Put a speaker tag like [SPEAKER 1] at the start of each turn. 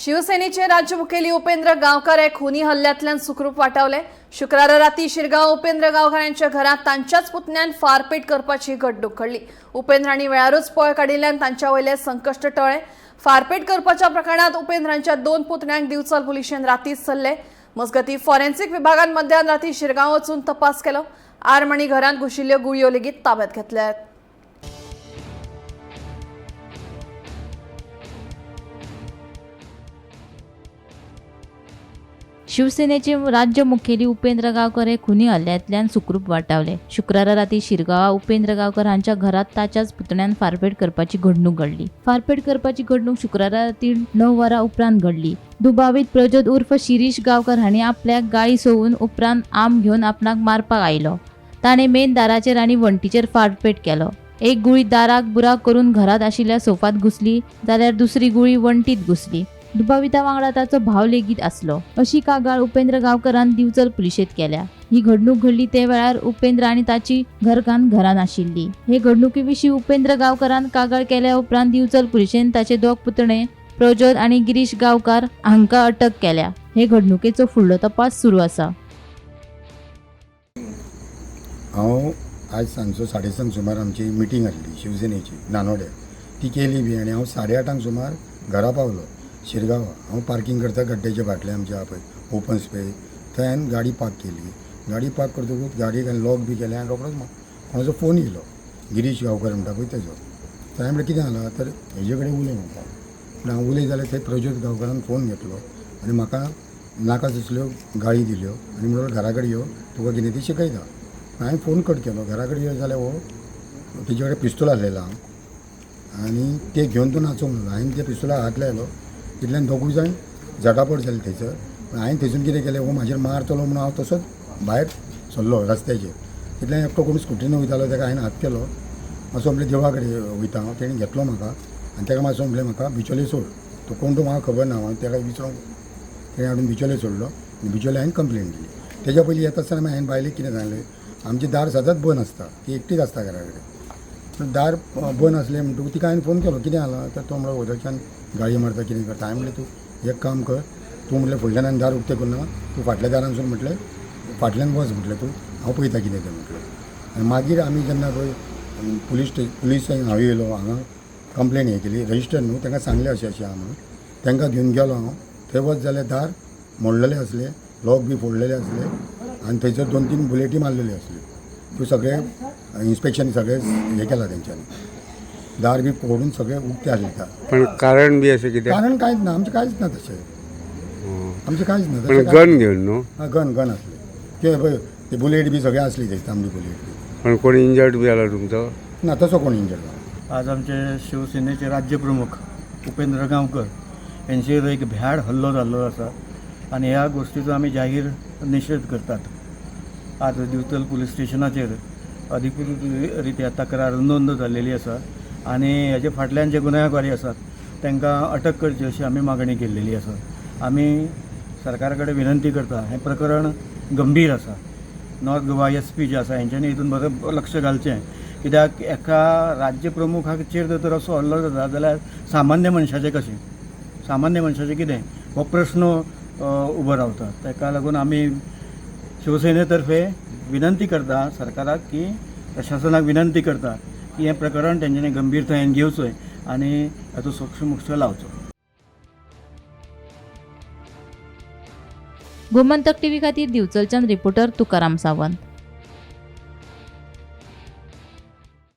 [SPEAKER 1] शिवसेनेचे राज्य मुखेली उपेंद्र गांवकार हे खुनी हल्ल्यांतल्यान सुखरूप वाटावले. शुक्रारा राती शिरगांव उपेंद्र गांवकार यांच्या घरात तांच्याच पुतण्यान फारपेट करपाची घडणूक घडली. उपेंद्र हांणी वेळारूच पळ काडिल्ल्यान तांच्या वयले संकश्ट टळ्ळें. फारपेट करपाच्या प्रकरणात उपेंद्रांच्या दोन पुतण्यांक दिवचल पुलिशेन रातीच धरले. मजगतीं फॉरेन्सिक विभागान मध्यान राती शिरगांव वचून तपास केलो. आर्म आनी घरांत घुशिल्ल्यो गुळयो लेगीत ताब्यात घेतल्यात.
[SPEAKER 2] शिवसेनेचे राज्य मुखेली उपेंद्र गांवकर हे खुनी हल्ल्यांतल्यान सुखरूप वाटावले. शुक्रारा राती शिरगांवा उपेंद्र गांवकर हांच्या घरात ताच्याच पुतण्यान फारपेट करपाची घडणूक घडली. फारपेट करपाची घडणूक शुक्रारा राती 9 वरां उपरांत घडली. दुबावीत प्रज्योत उर्फ शिरीष गांवकर हांणी आपल्याक गाळी सोवून उपरांत आर्म घेवन आपणाक मारपाक आयलो. ताणें मेन दाराचेर आनी वण्टीचेर फारपेट केलो. एक गुळी दाराक बुराक करून घरात आशिल्ल्या सोफात घुसली, जाल्यार दुसरी गुळी वण्टीत घुसली. दुबाविता वांगडा ताचो भाव लेगीत आसलो, अशी कागाळ उपेंद्र गांवकरान दिवचल पुलिशेंत केल्या. ही घडणूक घडली ते वेळार उपेंद्र आनी ताची घरकान्न घरांत आशिल्ली. हे घडणुके विशीं उपेंद्र गांवकरान कागाळ केल्या उपरांत दिवचल पुलिशेन ताचे दोग पुतणे प्रज्योत आनी गिरीश गांवकार हांकां अटक केल्या. हे घडणुकेचो फुडलो तपास सुरू आसा.
[SPEAKER 3] हांव आज सांजचो 7:30 सुमार आमची मिटींग आसली शिवसेनेची नानोड्या, ती केली बी आनी हांव 8:30 सुमार घरा पावलो शिरगांवा. हांव पार्कींग करता गड्ड्याच्या फाटल्यान आमच्या आहा पळय ओपन स्पेस, थंय हांवें गाडी पार्क केली. गाडी पार्क करतकूच गाडयेक हांवें लॉक बी केलें आनी रोकडोच कोणाचो फोन येयलो, गिरीश गांवकर म्हणटा पळय तेजो. तर हांवें म्हणलें कितें जालां, तर हेजे कडेन उलय म्हणटा. पूण हांव उलय जाल्यार थंय प्रज्योत गांवकरान फोन घेतलो आनी म्हाका नाका तसल्यो गाळी दिल्यो आनी म्हणलो घरा कडेन यो, तुका कितें ती शिकयता. हांवें फोन कट केलो. घरा कडेन यो जाल्यार हो तेजे कडेन पिस्तूल आसलेलो आहा आनी ते घेवन तो नाचोंक लागलो. हांवें त्या पिस्तुलाक हात लायलो, तितल्यान दोगूय जाण झटापट जाली थंयसर. पूण हांवें थंयसून कितें केलें, हो म्हाजेर मारतलो म्हणून हांव तसोच भायर सरलो रस्त्याचेर. तितल्यान एकटो कोण स्कुटीन वयतालो, ताका हांवें हात केलो. मातसो म्हणलें देवळा कडेन वयता हांव. तेणें घेतलो म्हाका आनी ताका मातसो म्हणलें म्हाका बिचोले सोड. तो कोण तो म्हाका खबर ना, हांव ताका विचारूंक तेणें हाडून बिचोले सोडलो आनी बिचोले हांवें कंप्लेन दिली. तेज्या पयलीं येता आसतना हांवें बायलेक कितें सांगलें, आमचें दार सदांच बंद आसता, ती एकटीच आसता घरा कडेन. दार बंद आसलें म्हणटकूच तिका हांवें फोन केलो, कितें जालां, तर तो म्हणलो वदळच्यान गाळी मारता कितें करता. हांवें म्हणलें तूं एक काम कर, तूं म्हटलें फुडल्यान आनी दार उक्तें करना, तूं फाटल्या दारानसून म्हटलें फाटल्यान वच म्हटलें, तूं हांव पळयता कितें तें म्हटलें. आनी मागीर आमी जेन्ना पळय पुलीस हांव येयलो हांगा कंप्लेन हें केली, रजिस्टर न्हू, तांकां सांगलें अशें अशें आहा म्हणून. तांकां घेवन गेलो हांव थंय. वच जाल्यार दार मोडलेलें आसलें, लॉक बी फोडलेले आसले आनी थंयसर 2-3 बुलेटी मारलेल्यो आसल्यो. त्यो सगळें इन्स्पेक्शन सगळें हें केलां तेंच्यांनी, दार बी फोडून सगळें उक्तें आसलें दार.
[SPEAKER 4] पण कारण बी अशें कितें?
[SPEAKER 3] कारण कांयच ना, आमचें कांयच ना तशें, आमचें कांयच ना
[SPEAKER 4] पण
[SPEAKER 3] तशें कांय-
[SPEAKER 4] गन घेवन न्हू?
[SPEAKER 3] हा, गन गन आसले ते पळय, ते बुलेट बी सगळें आसली थंय, तांबडी बुलेट बी.
[SPEAKER 4] पण कोण इंजर्ड बी जाला तुमचो?
[SPEAKER 3] ना, तसो कोण इंजर्ड जाला.
[SPEAKER 5] आज आमचे शिवसेनेचे राज्यप्रमुख उपेंद्र गांवकर यांचेर एक भ्याड हल्लो जाल्लो आसा आनी ह्या गोश्टीचो आमी जाहीर निशेध करतात. आज दिवचल पुलीस स्टेशनाचेर अधिकृत रित्या तक्रार नोंद जाल्लेली आसा आनी हेजे फाटल्यान जे गुन्यांवकारी आसात तांकां अटक करची अशी आमी मागणी केल्लेली आसा. आमी सरकारा कडेन विनंती करता, हें प्रकरण गंभीर आसा. नॉर्थ गोवा एस पी जे आसा हेंच्यांनी हितून बरें लक्ष घालचें, कित्याक एका राज्य प्रमुखाचेर जर तर असो हल्लो जाता जाल्यार सामान्य मनशाचें कशें, सामान्य मनशाचें कितें, हो प्रश्न उबो रावता. ताका लागून आमी शिवसेने तर्फे विनंती करता सरकाराक, की प्रशासनाक विनंती करता की हें प्रकरण तेंच्यांनी गंभीरतायेन घेवचें आनी हाचो सोक्ष मोक्ष लावचो.
[SPEAKER 2] गोमंतक टीव्ही खातीर दिवचलच्यान रिपोर्टर तुकाराम सावंत.